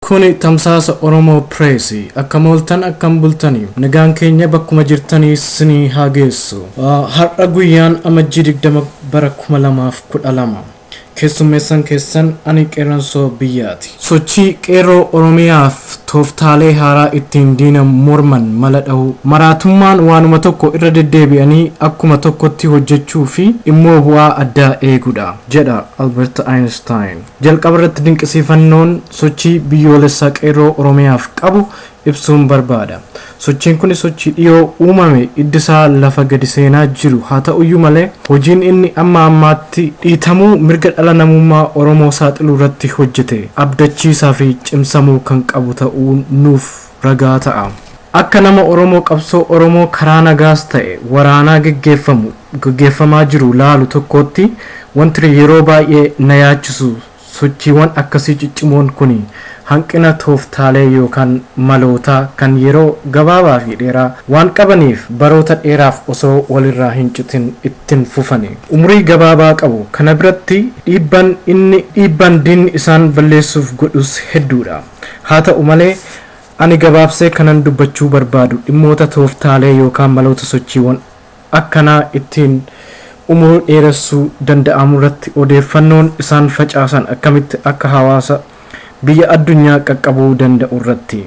Kuni tamsaasa Oromoo Pireesii. Akkam ooltan, akkam bultanii? Nagaan keenya bakkuma jirtanii sinii haa geessu. Har'a guyyaan Amajjii 20 bara 2012. Keessummeessan keessan ani Qeerransoo Biyyaati. Sochii Qeerroo Oromiyaaf tooftaalee haaraa ittiin diina morman mala dhahuu. Maraatummaan waanuma tokko irra deddeebi'anii akkuma tokkotti hojjechuu fi immoo bu'aa addaa eeguudha, jedha Albert Einstein. Jalqaba irratti dinqisiifannoon sochii biyyoolessaa Qeerroo Oromiyaaf qabu ibsuun barbaada. Sochiin kun sochii dhiyoo uumame, iddisaa lafa gadi seenaa jiru haa ta'uyyuu malee, hojiin inni amma ammaatti dhiitamuu mirga dhala namummaa Oromoo saaxiluu irratti hojjete abdachiisaa fi cimsamuu kan qabu ta'uu nuuf ragaa ta'a. Akka nama Oromoo qabsoo Oromoo karaa nagaas ta'e waraanaa geggeeffamaa jiru laalu tokkotti, wanti yeroo baay'ee na yaachisu sochiiwwan akkasii ciccimoon kun hanqina tooftaalee yookaan malootaa kan yeroo gabaabaa fi dheeraa waan qabaniif baroota dheeraaf osoo walirraa hin citin ittiin fufani. Umurii gabaabaa qabu. Kana biratti dhiibban diinni isaan balleessuuf godhus hedduudha. Haa ta'u malee, ani gabaabsee kanan dubbachuu barbaadu dhimmoota tooftaalee yookaan maloota sochiiwwan akkanaa ittiin umurii dheeressuu danda'amu irratti odeeffannoon isaan facaasan akkamitti akka hawaasa biyya addunyaa qaqqabuu danda'u irratti.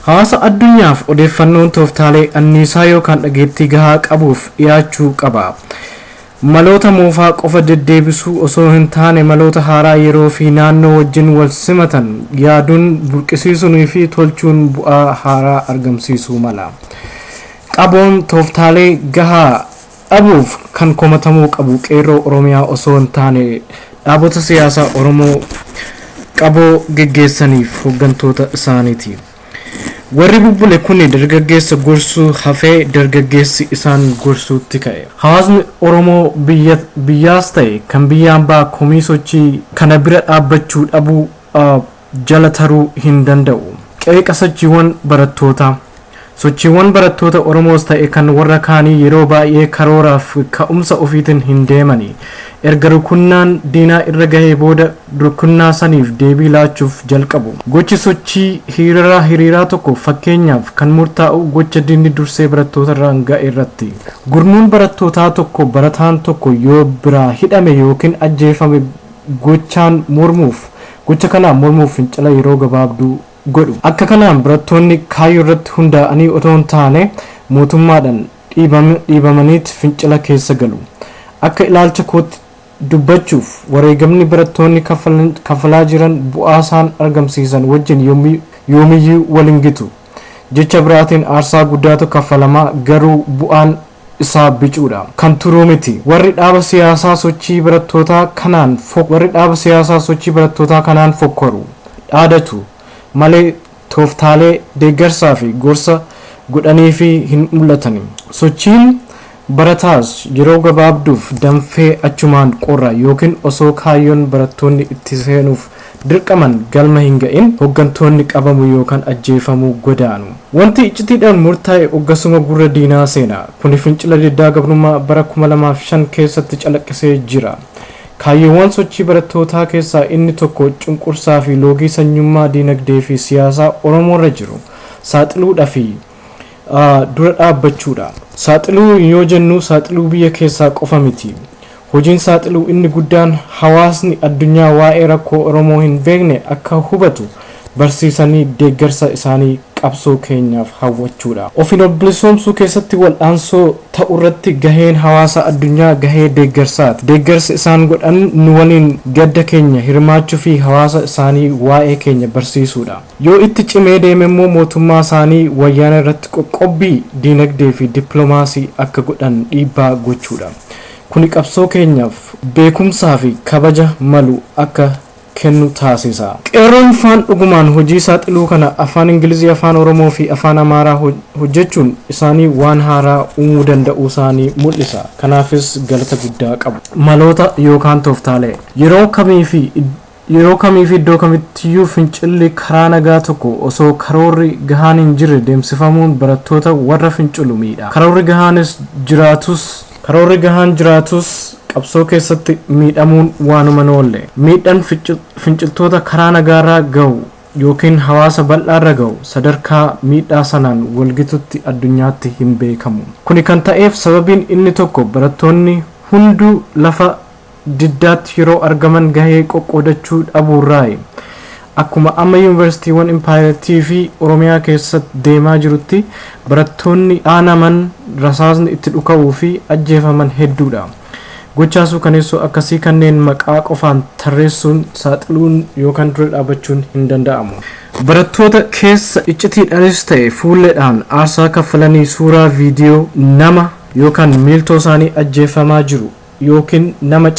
Hawaasa addunyaaf odeeffannoon tooftaalee anniisaa yookaan dhageettii gahaa qabuuf dhiyaachuu qaba. Maloota moofaa qofa deddeebisuu osoo hin taane, maloota haaraa yeroo fi naannoo wajjin wal simatan yaaduun, burqisiisuunii fi tolchuun bu'aa haaraa argamsiisuu mala. Qaboon tooftaalee gahaa dhabuuf kan komatamuu qabu Qeerroo Oromiyaa osoo hin taane dhaabota siyaasaa Oromoo qaboo geggeessaniif hooggantoota isaaniiti. Warri bubbule kun dargaggeessa gorsuu hafee dargaggeessi isaan gorsuutti ka'e. Hawaasni Oromoo biyyaas ta'e kan biyyaan baa komii sochii kana bira dhaabbachuu dhabuu jala taruu hin danda'u. Qeeqa sochiiwwan barattootaa. Sochiiwwan barattoota Oromoos ta'e kan warra kaanii yeroo baay'ee karooraaf ka'umsa ofiitiin hin deemani. Erga rukunnaan diinaa irra gahee booda rukunnaa saniif deebii laachuuf jalqabu. Gochi sochii hiriiraa tokko, fakkeenyaaf, kan murtaa'u gocha diinni dursee barattoota irraan ga'e irratti. Gurmuun barattootaa tokko, barataan tokko yoo biraa hidhame yookiin ajjeefame, gocha kanaan mormuuf fincila yeroo gabaabduu godhu. Akka kanaan barattoonni kaayyoo irratti hundaa'anii otoo hin taane mootummaadhaan dhiibamaniiti fincila keessa galu. Akka ilaalcha kootti dubbachuuf, wareegamni barattoonni kaffalaa jiran bu'aa isaan argamsiisan wajjin yoomiyyuu wal hin gitu. Jecha biraatiin, aarsaa guddaatu kaffalamaa, garuu bu'aan isaa bicuudha. Kan turuu miti. Warri dhaaba siyaasaa sochii barattootaa kanaan fokkoru, dhaadatu malee tooftaalee deeggarsaa fi gorsa godhanii fi hin mul'atani. Sochiin barataas yeroo gabaabduuf danfee achumaan qorra, yookiin osoo kaayyoon barattoonni itti seenuuf dirqaman galma hin ga'in hooggantoonni qabamu yookaan ajjeefamuu godaanu. Wanti iccitiidhaan murtaa'e hoggasuma gurra diinaa seena. Kuni fincila diddaa gabrummaa bara 2005 keessatti calaqqisee jira. Kaayyoowwan sochii barattootaa keessaa inni tokko cunqursaa fi loogii sanyummaa, diinagdee fi siyaasaa Oromoorra jiru saaxiluudhaa fi dura dhaabbachuudha. Saaxiluu yoo jennu saaxiluu biyya keessaa qofa miti. Hojiin saaxiluu inni guddaan hawaasni addunyaa waa'ee rakkoo Oromoo hin beekne akka hubatu barsiisanii deeggarsa isaanii qabsoo keenyaaf hawwachuudha. Ofiin of bilisoomsuu keessatti wal'aansoo ta'u irratti gaheen hawaasa addunyaa gahee deeggarsaati. Deeggarsa isaan godhan nu waliin gadda keenya hirmaachuu fi hawaasa isaanii waa'ee keenya barsiisuudha. Yoo itti cimee deeme immoo mootummaa isaanii Wayyaana irratti qoqqobbii diinagdee fi dippiloomaasii akka godhan dhiibbaa gochuudha. Kuni qabsoo keenyaaf beekumsaa fi kabaja malu akka kennu taasisa. Qeerroon faan dhugumaan hojii saaxiluu kana afaan Ingilizii, afaan Oromoo fi afaan Amaaraa hojjechuun isaanii waan haaraa uumuu danda'uu isaanii mul'isa. Kanaafis galata guddaa qabu. Maloota yookaan tooftaalee. Yeroo kamii fi iddoo kamittiyyuu fincilli karaa nagaa tokko osoo karoorri gahaan hin jirre deemsifamuun barattoota warra fincilu miidha. Karoorri gahaanis jiraatus, karoorri gahaan jiraatus Qabsoo keessatti miidhamuun waanuma hin oolle. Miidhaan finciltoota karaa nagaarraa gahu yookiin hawaasa bal'aarra gahu sadarkaa miidhaa sanaan walgitutti addunyaatti hin beekamu. Kuni kan ta'eef sababiin inni tokko barattoonni hunduu lafa diddaatti yeroo argaman gahee qoqqoodachuu dhabuurraayi. Akkuma amma yuunivarsiitiiwwan impaayiratii fi Oromiyaa keessatti deemaa jirutti barattoonni dhaanaman, rasaasni itti dhuka'uu fi ajjeefaman hedduudha. Gochaa suukaneessoo akkasii kanneen maqaa qofaan tarreessuun, saaxiluun yookaan dura dhaabbachuun hin danda'amu. Barattoota keessa iccitiidhaanis ta'e fuulleedhaan aarsaa kaffalanii suuraa viidiyoo nama yookaan miiltoo isaanii ajjeefamaa jiru yookiin nama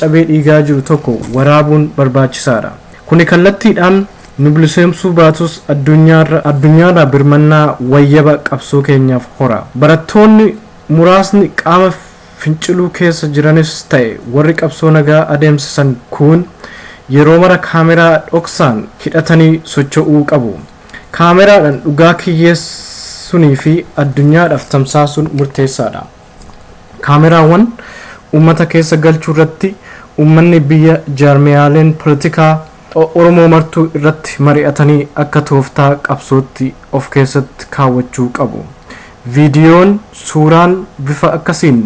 cabee dhiigaa jiru tokko waraabuun barbaachisaadha. Kuni kallattiidhaan nu bilisoomsuu baatus addunyaarraa birmannaa wayyaba qabsoo keenyaaf hora. Barattoonni muraasni qaama finciluu keessa jiranis ta'e warri qabsoo nagaa adeemsisan kun yeroo mara kaameraa dhoksaan hidhatanii socho'uu qabu. Kaameraadhaan dhugaa kiyyeessunii fi addunyaadhaaf tamsaasuun murteessaadha. Kaameraawwan uummata keessa galchuu irratti uummanni biyya jaarmiyaaleen poolitikaa Oromoo martuu irratti mari'atanii akka tooftaa qabsootti of keessatti kaawwachuu qabu. Viidiyoon suuraan bifa akkasiin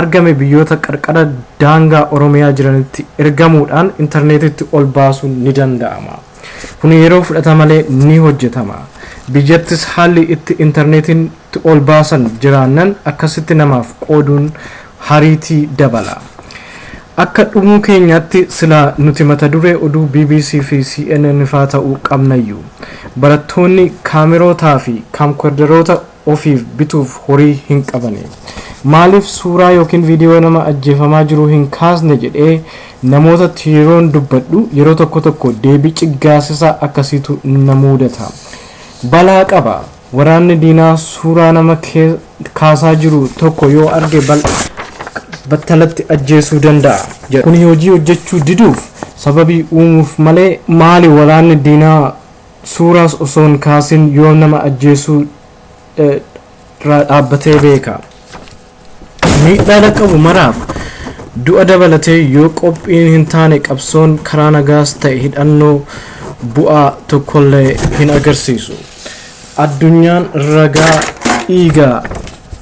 argame biyyoota qarqara daangaa Oromiyaa jiranitti ergamuudhaan intarneetitti ol baasuun ni danda'ama. Kun yeroo fudhata malee ni hojjetama. Biyyattis haalli itti intarneetiin ol baasan jiraannan akkasitti namaaf qooduun hariitii dabala. Akka dhumuu keenyaatti silaa nuti mata duree oduu BBC fi CNN faa ta'uu qabnayyuu. Barattoonni kaamerootaa fi kaamkoordaroota ofiif bituuf horii hin qabani. Maaliif suuraa yookiin viidiyoo nama ajjeefamaa jiru hin kaasne jedhee namoota yeroon dubbadhu yeroo tokko tokko deebii ciggaasisaa akkasiitu na mudata. Balaa qaba. Waraanni diinaa suuraa nama kaasaa jiru tokko yoo arge battalatti ajjeesuu danda'a. Kun hojii hojjechuu diduuf sababii uumuuf malee maali waraanni diinaa suuraas osoo hin kaasin yoo nama ajjeesuu dhaabbatee beeka. Miidhaa dhaqqabu maraaf du'a dabalatee yoo qophiin hin taane qabsoon karaa nagaas ta'e hidhannoo bu'aa tokkollee hin agarsiisu. Addunyaan ragaa dhiigaa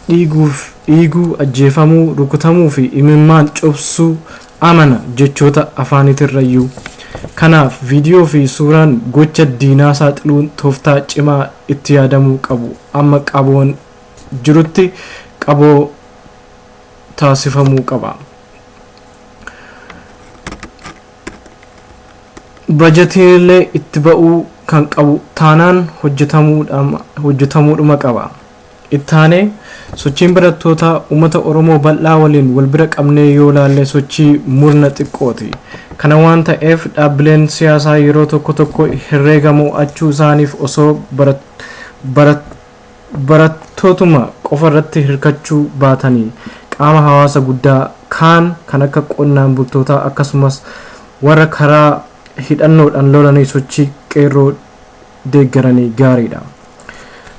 dhiiguu, ajjeefamuu, rukutamuu fi imimmaan cobsuu amana jechoota afaanitirrayyuu. Kanaaf viidiyoo fi suuraan gocha diinaa saaxiluun tooftaa cimaa itti yaadamuu qabu. Amma qaboon jirutti qaboo taasifamuu qaba. Bajatiilee itti ba'uu kan qabu taanaan hojjetamuudhuma qaba. Ittaanee sochiin barattootaa uummata Oromoo bal'aa waliin wal bira qabnee yoo laalle sochii murna xiqqooti. Kana waan ta'eef dhaabbileen siyaasaa yeroo tokko tokko herreega mo'achuu isaaniif osoo barattootuma qofa irratti hirkachuu baatanii qaama hawaasa guddaa kaan kan akka qonnaan bultootaa akkasumas warra karaa hidhannoodhaan lolanii sochii qeerroo deeggaranii gaariidha.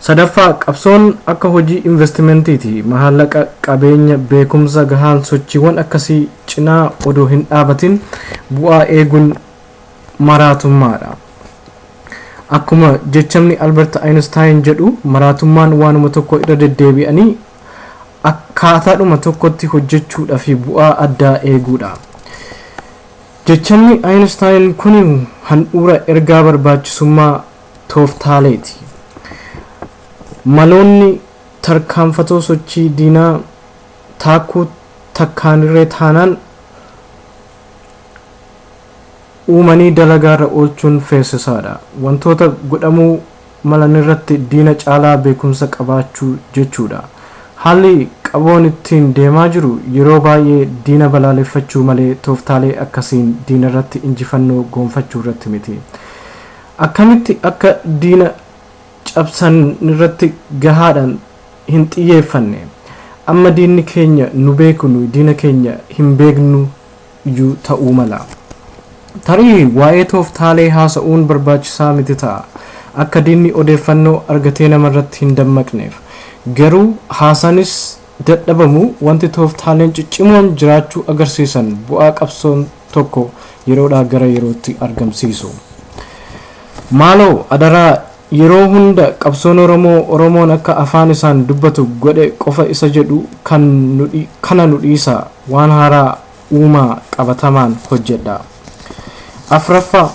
Sadaffaa, qabsoon akka hojii investimentiiti. Maallaqa, qabeenya, beekumsa gahaan sochiiwwan akkasii cinaa odoo hin dhaabatin bu'aa eeguun maraatummaadha. Akkuma jechamni Albert Einstein jedhu maraatummaan waanuma tokko irra deddeebi'anii akkaataadhuma tokkotti hojjechuudhaa fi bu'aa addaa eeguudha. Jechamni Einstein kun handhuura ergaa barbaachisummaa tooftaaleeti. Maloonni tarkaanfatoo sochii diinaa taakkuu takkaanirree taanaan uumanii dalagaarra oolchuun feesisaadha. Wantoota godhamuu malanirratti diina caalaa beekumsa qabaachuu jechuudha. Haalli qaboon ittiin deemaa jiru yeroo baay'ee diina balaaleffachuu malee tooftaalee akkasiin diinarratti injifannoo goonfachuu irratti miti. Akkamitti akka diina cabsan irratti gahaadhaan hin xiyyeeffanne. Amma diinni keenya nu beeku nu diina keenya hin beeknu iyyuu ta'uu mala. Tarii waa'ee tooftaalee haasa'uun barbaachisaa miti ta'a. Akka diinni odeeffannoo argatee namarratti hin dammaqneef. Garuu haasanis dadhabamu wanti tooftaaleen ciccimoon jiraachuu agarsiisan bu'aa qabsoon tokko yeroodhaa gara yerootti argamsiisu. Maaloo adaraa yeroo hunda qabsoon Oromoo Oromoon akka afaan isaan dubbatu godhe qofa isa jedhu kana nu dhiisa, waan haaraa uumaa qabatamaan hojjedha. Afraffaa,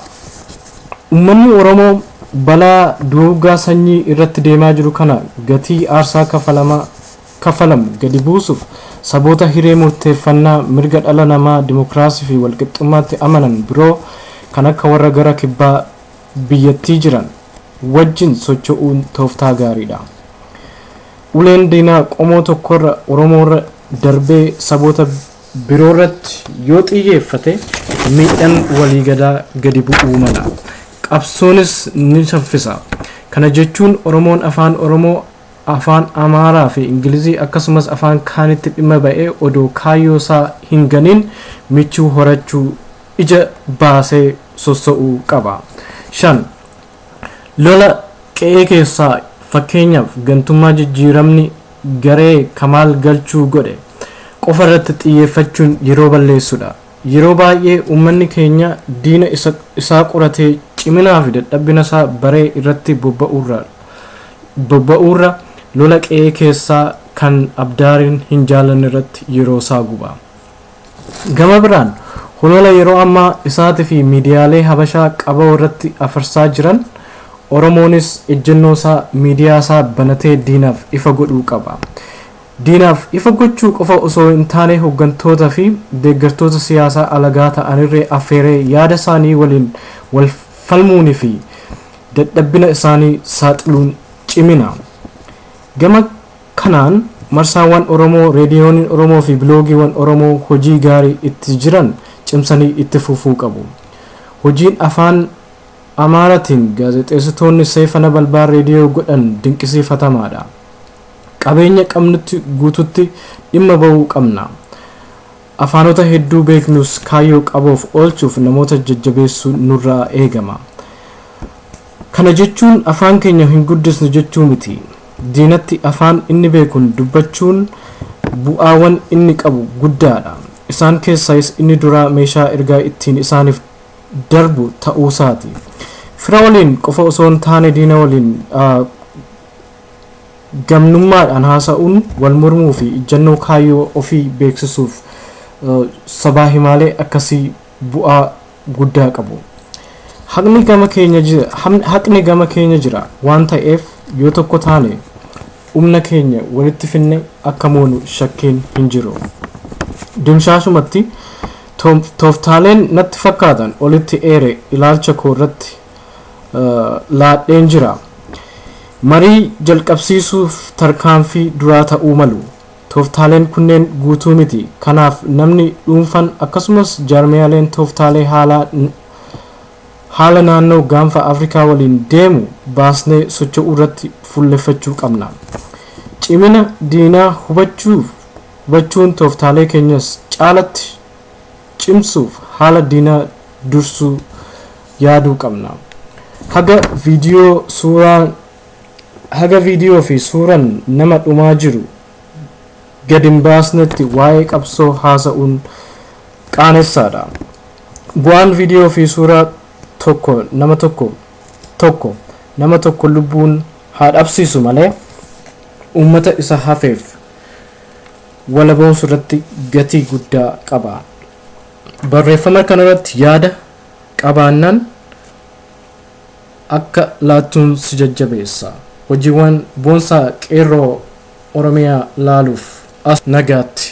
uummanni Oromoo balaa duugaa sanyii irratti deemaa jiru kana gatii aarsaa kafalamu gadi buusuuf saboota hiree murteeffannaa mirga dhala namaa dimokiraasii fi walqixxummaatti amanan biroo kan akka warra gara kibbaa biyyattii jiran wajjin socho'uun tooftaa gaariidha. Uleen diinaa qomoo tokkorra Oromoorra darbee saboota biroorratti yoo xiyyeeffate miidhaan waliigalaa gadi bu'uu mala. Qabsoonis ni saffisa. Kana jechuun Oromoon afaan Oromoo, afaan Amaaraa fi Ingilizii akkasumas afaan kaanitti dhimma ba'ee odoo kaayyoo isaa hin ganin michuu horachuu ija baasee sossa'uu qaba. 5. Lola qe'ee keessaa fakkeenyaaf gantummaa jijjiiramni garee Kamaal Galchuu godhe qofa irratti xiyyeeffachuun yeroo balleessudha. Yeroo baay'ee uummanni keenya diina isaa qoratee ciminaa fi dadhabina isaa baree irratti bobba'uurra lola qe'ee keessaa kan abdaariin hin jaalanne irratti yeroo isaa guba. Gama biraan holola yeroo ammaa isaatii fi miidiyaalee Habashaa qaboo irratti afarsaa jiran Oromoonis ejjennoo isaa miidiyaa isaa banatee diinaaf ifa godhuu qaba. Diinaaf ifa gochuu qofa osoo hin taane hooggantoota fi deeggartoota siyaasaa alagaa ta'anirree affeeree yaada isaanii waliin wal falmuunii fi dadhabina isaanii saaxiluun cimina. Gama kanaan marsaawwan Oromoo, reediyooniin Oromoo fi biloogiiwwan Oromoo hojii gaarii itti jiran cimsanii itti fufuu qabu. Hojiin afaan Amaaratiin gaazexeessitoonni Seefana Balbaa reediyoo godhan dinqisiifatamaadha. Qabeenya qabnutti guututti dhimma ba'uu qabna. Afaanota hedduu beeknus kaayyoo qaboof oolchuuf namoota jajjabeessuu nurraa eegama. Kana jechuun afaan keenya hin guddisnu jechuu miti. Diinatti afaan inni beekuun dubbachuun bu'aawwan inni qabu guddaadha. Isaan keessaayis inni duraa meeshaa ergaa ittiin isaaniif darbu ta'uusaati. Fira waliin qofa osoo hin taane diina waliin gamnummaadhaan haasa'uun wal mormuu fi ijjannoo kaayyoo ofii beeksisuuf sabaa himaalee akkasii bu'aa guddaa qabu. Haqni gama keenya jira waan ta'eef yoo tokko taane humna keenya walitti finne akka moonu shakkiin hin jiru. Dimshaashumatti tooftaaleen natti fakkaatan olitti eere ilaalcha koo irratti laadheen jira. Marii jalqabsiisuuf tarkaanfii duraa ta'uu malu. Tooftaaleen kunneen guutuu miti. Kanaaf namni dhuunfan akkasumas jaarmiyaaleen tooftaalee haala naannoo gaanfa Afrikaa waliin deemu baasnee socho'uu irratti fuulleffachuu qabna. Cimina diinaa hubachuun tooftaalee keenyas caalatti cimsuuf haala diinaa dursuu yaaduu qabna. Haga viidiyoo fi suuraan nama dhumaa jiru gadi hin baasnetti waa'ee qabsoo haasa'uun qaanessadha. Bu'aan viidiyoo fi suuraa tokko nama tokko lubbuun haa dhabsiisu malee uummata isa hafeef walaboomsuu irratti gatii guddaa qaba. Barreeffama kanarratti yaada qabaannaan akka laattuun si jajjabeessa. Hojiiwwan boonsaa qeerroo Oromiyaa laaluuf as nagaatti.